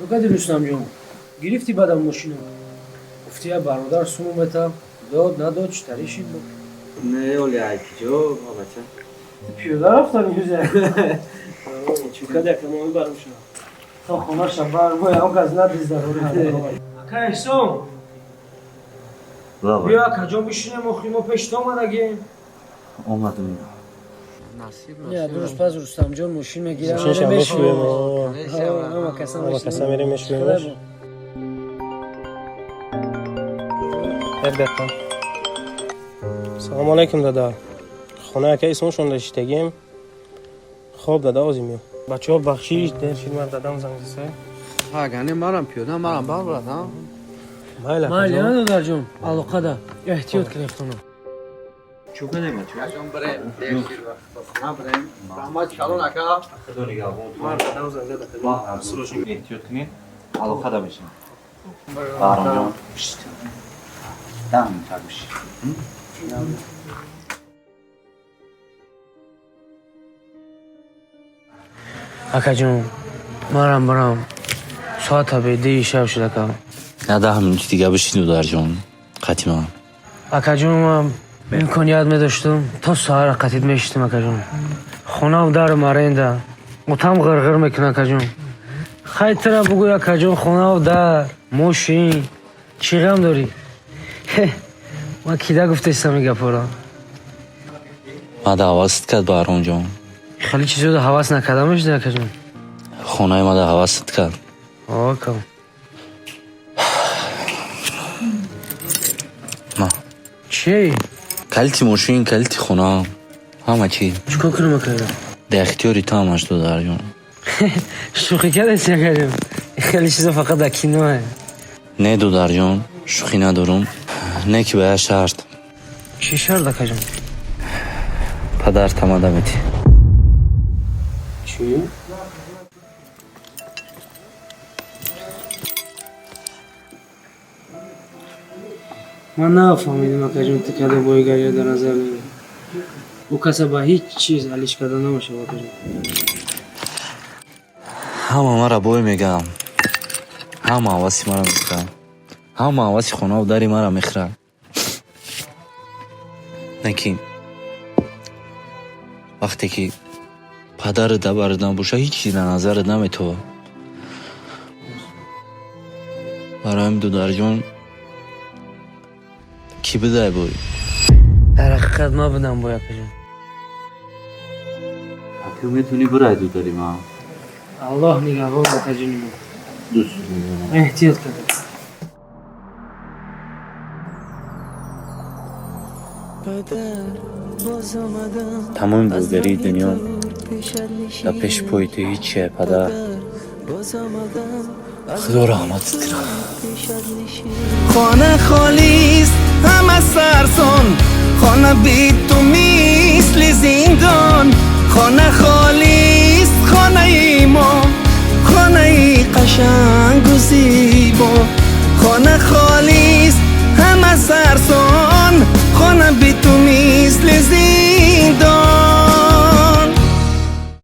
Чо кади, Рустамҷон? Гирифтӣ баъдам мошина? Гуфти я бародар суму мета. Дод, надод, чӣ тари шид? Не, оли айкиҷо, бача. Пиёда рафтам юза. Чо кади, ака, мо мебарам шумо. То хонаша бар, мо ягон кас надизда. Ака Эҳсон. Биё, акаҷон, бишинем, охи мо пешта омадагем. Омадум. Не, 2 рӯз пас Рустамҷон мошин мегирам. Мошиншам мешӯем. Ҳама каса. Ҳама каса мерем, мешӯемаш. Як дақиқа. Салому алайкум, дада. Хона ака исмошон шиштагем. Хоб, дада, озим меём. Бачаҳо, бахшиш, дер шид, ман дадам занг заса. Ҳа, гани марам пиёда, марам бар братам. Майли, Майли, акаҷон. Додарҷон, алоқада. Эҳтиёт кунед хона. Чӯ кадем, бача? Акаҷон, бирем, дер шид вақт. Хона бирем. Раҳмат калон, ака. Худо нигаҳбон. Ман дадам занг зад, акаҷон. Эҳтиёт кунед. Алоқада мешавам. Баҳромҷон. Дам тагӯш. Акаҷон, марам барам. Соата бедии шаб шуд, ака. На, 10 минути дига бишин, додарҷон. Қатима. Акаҷон, ман имконият медоштум, то саҳара қатид мешитам, акаҷон. Хонам дарм аренда. Отам ғирғир мекунад, акаҷон. Хай, тира бугӯй, акаҷон, хонав дар, мошин, чӣ ғам дорӣ? Ман кида гуфтаистам ин гапҳоро? Мада ҳавасат кард, Баҳромҷон. Хеле чизода ҳавас накарда мешуди, акаҷон. Хонаи мада ҳавасат кард. О, ака. Ма. Чӣ? Калити мошин, калити хона. Ҳама чӣ. Чӣ кор кунам, акаҷон? Дар ихтиёри ту ҳамаш, додарҷон. Шӯхӣ кардеси, акаҷон? Хеле чизо фақат дар киное. Не, додарҷон, шӯхӣ надорум. Не ки ба як шарт. Чӣ шарт, акаҷон? Падар тамада метӣ. Чӣ? Ман нафаҳмидам, акаҷон, ту кадом боигариро дар назар дорӣ. Ӯ каса ба ҳеҷ чиз алиш карда намешавад, акаҷон. Ҳама мара бой мегӯям. Ҳама ҳаваси мара мехӯрад. Ҳама ҳаваси хонаву дари мара мехӯрад. Не ки вақте ки падарат дар барат набоша, ҳеҷ чиз дар назарат наметовад. Барои додарҷон, кӣ бидай бой? Дар ҳақиқат ман будам бой, акаҷон. Аку метавонӣ бирай, додари ман. Аллоҳ нигаҳбон, акаҷони ман. Дӯст медорам. Эҳтиёт кунед. Тамоми бойгарии дунё дар пеши пои ту ҳечие, падар. Худо раҳматат кунад. Хона холист, ҳама сарсон, хона би ту мисли зиндон. Хона холист, хонаи мо, хонаи қашангу зебо. Хона холист, ҳама сарсон.